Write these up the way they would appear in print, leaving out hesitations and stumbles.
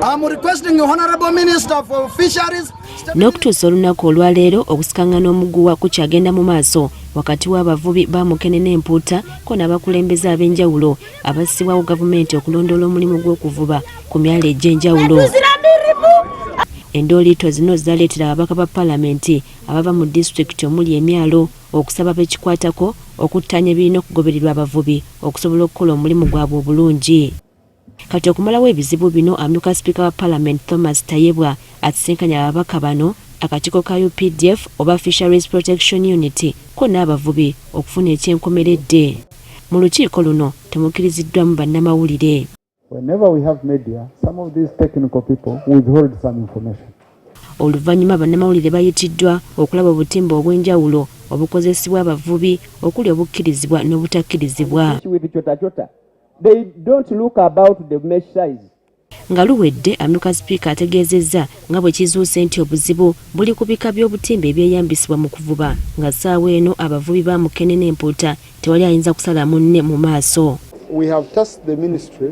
I'm requesting the Honorable Minister for Fisheries. N'okutuusa olunaku olwaleero, okusikangana omuguwa kukyagenda mu maaso wakati w'abavubi ba mukene n'empuuta ko n'abakulembeze ab'enjawulo abassibwawo gavumenti okulondoola omulimu gw'okuvuba ku myalo egy'enjawulo. Endooliito zino zaleetera ababaka ba palamenti abava mu disitulikiti omuli emyalo okusaba bekikwatako okuttaanya ebirina okugobererwa abavubi okusobola okukola omulimu gwabwe obulungi. Kati okumalawo ebizibu bino, amyuka sipiika wa palamenti Thomas Tayebwa asisinkanye ababaka bano, akakiiko ka UPDF oba Fisheries Protection Unit ko n'abavubi okufuna ekyenkomeredde. Mu lukiiko luno temukkiriziddwamu bannamawulire. Whenever we have media, some of these technical people withhold some information. Oluvannyuma bannamawulire bayitiddwa okulaba obutimba obw'enjawulo obukozesebwa abavubi, okuli obukkirizibwa n'obutakkirizibwa. With chota chota. They don't look about the mesh size. Nga luwedde, amyuka sipiika ategeezezza nga bwe kizuuse nti obuzibu buli ku bika by'obutimba ebyeyambisibwa mu kuvuba, nga ssaawa eno abavubi ba mukene n'empuuta tewali ayinza kusala munne mu maaso. We have tasked the ministry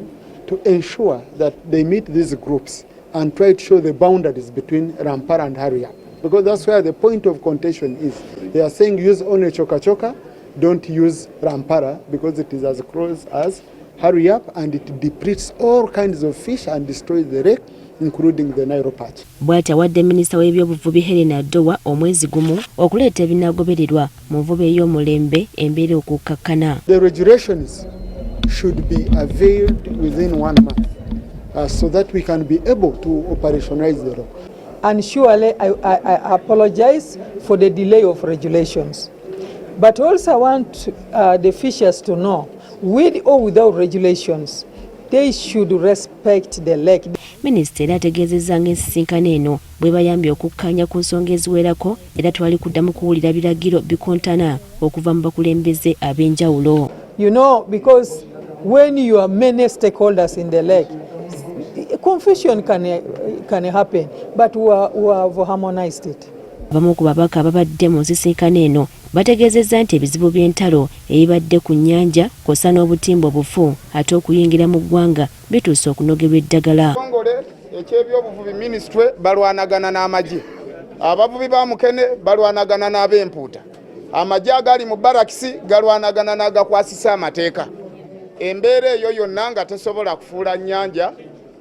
to ensure that they meet these groups and try to show the boundaries between Rampara and Hurry Up, because that's where the point of contention is. They are saying use only Choka Choka, don't use Rampara because it is as close as Hurry Up and it depletes all kinds of fish and destroys the lake, including the Nile perch. Bw'ati awadde minisita w'ebyobuvubi Helen Dowa omwezi gumu okuleeta ebinaagobererwa mu nvuba ey'omulembe, embeera okukkakkana. The regulations should be availed within one month so that we can be able to operationalize the law. And surely I apologize for the delay of regulations. But also I want the fishers to know, with or without regulations, they should respect the lake. Minisita era ategeezezza ng'ensisinkano eno bwe bayambye okukkaanya ku nsonga eziwerako, era twali kuddamu kuwulira biragiro bikontana okuva mu bakulembeze ab'enjawulo. Because when you are many stakeholders in the lake, confusion can happen, but we have harmonized it. Abamu ku babaka ababadde mu nsisinkano eno bategeezezza nti ebizibu by'entalo ebibadde ku nnyanja kw'ossa n'obutimba obufu ate okuyingira mu ggwanga bituuse okunogerwa eddagala. Ekitongole ekyebyobuvubi, minisitule, balwanagana n'amagye. Abavubi ba mukene balwanagana n'ab'empuuta. Amagye agali mu barakisi galwanagana n'agakwasisa amateeka. Embeera eyo yonna nga tesobola kufuula nnyanja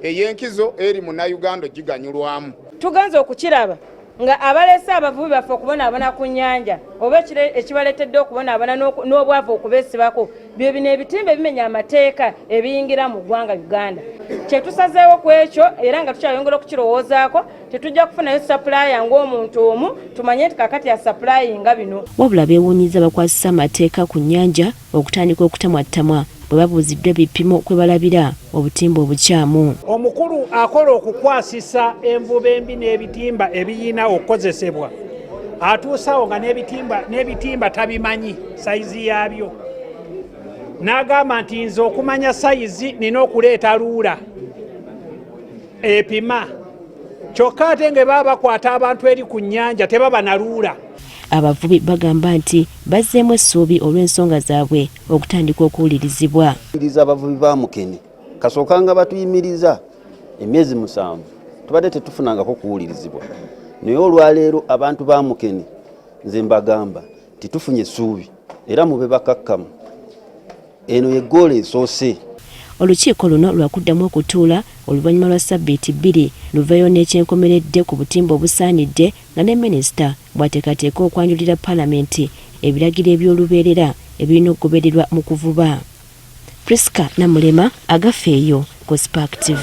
ey'enkizo eri munnayuganda ogiganyulwamu. Tugenze okukiraba nga abaleese abavubi baffe okubonaabona ku nnyanja oba ekibaleetedde okubonaabona n'obwavu okubeesibako bye bino ebitimba ebimenya amateeka ebiyingira mu ggwanga Uganda. Kyetusazeewo ku ekyo, era nga tukyayongera okukirowoozaako, tetujja kufunayo supplier ng'omuntu omu tumanye nti kakati asupplyinga bino. Wabula beewuunyiza bakwasisa amateeka ku nnyanja okutandika okutamwattamwa bwe babuuziddwa ebipimo kwe balabira obutimba obukyamu. Omukulu akola okukwasisa envuba embi n'ebitimba ebiyina okukozesebwa atuusawo nga n'ebitimba tabimanyi sayizi yaabyo, n'agamba nti nze okumanya sayizi nina okuleeta ruler epima, kyokka ate nga baba bakwata abantu eri ku nnyanja tebaba na ruler. Abavubi bagamba nti bazzeemu essuubi olw'ensonga zaabwe okutandika okuwulirizibwa. Iriza abavubi ba mukene kasookanga batuyimiriza emyezi 7, tubadde tetufunangako kuwulirizibwa, naye olwaleero abantu ba mukene nze mbagamba nti tufunye essuubi era mube bakakkamu, eno ye ggoolo esoose. Olukiiko luno lwakuddamu okutuula oluvannyuma lwa sabbiiti 2, luveeyo n'ekyenkomeredde ku butimba obusaanidde, nga ne minisita bw'ateekateeka okwanjulira palamenti ebiragiro eby'olubeerera ebirina okugobererwa mu kuvuba. Priska Namulema, Agafeeyo ku Spark TV.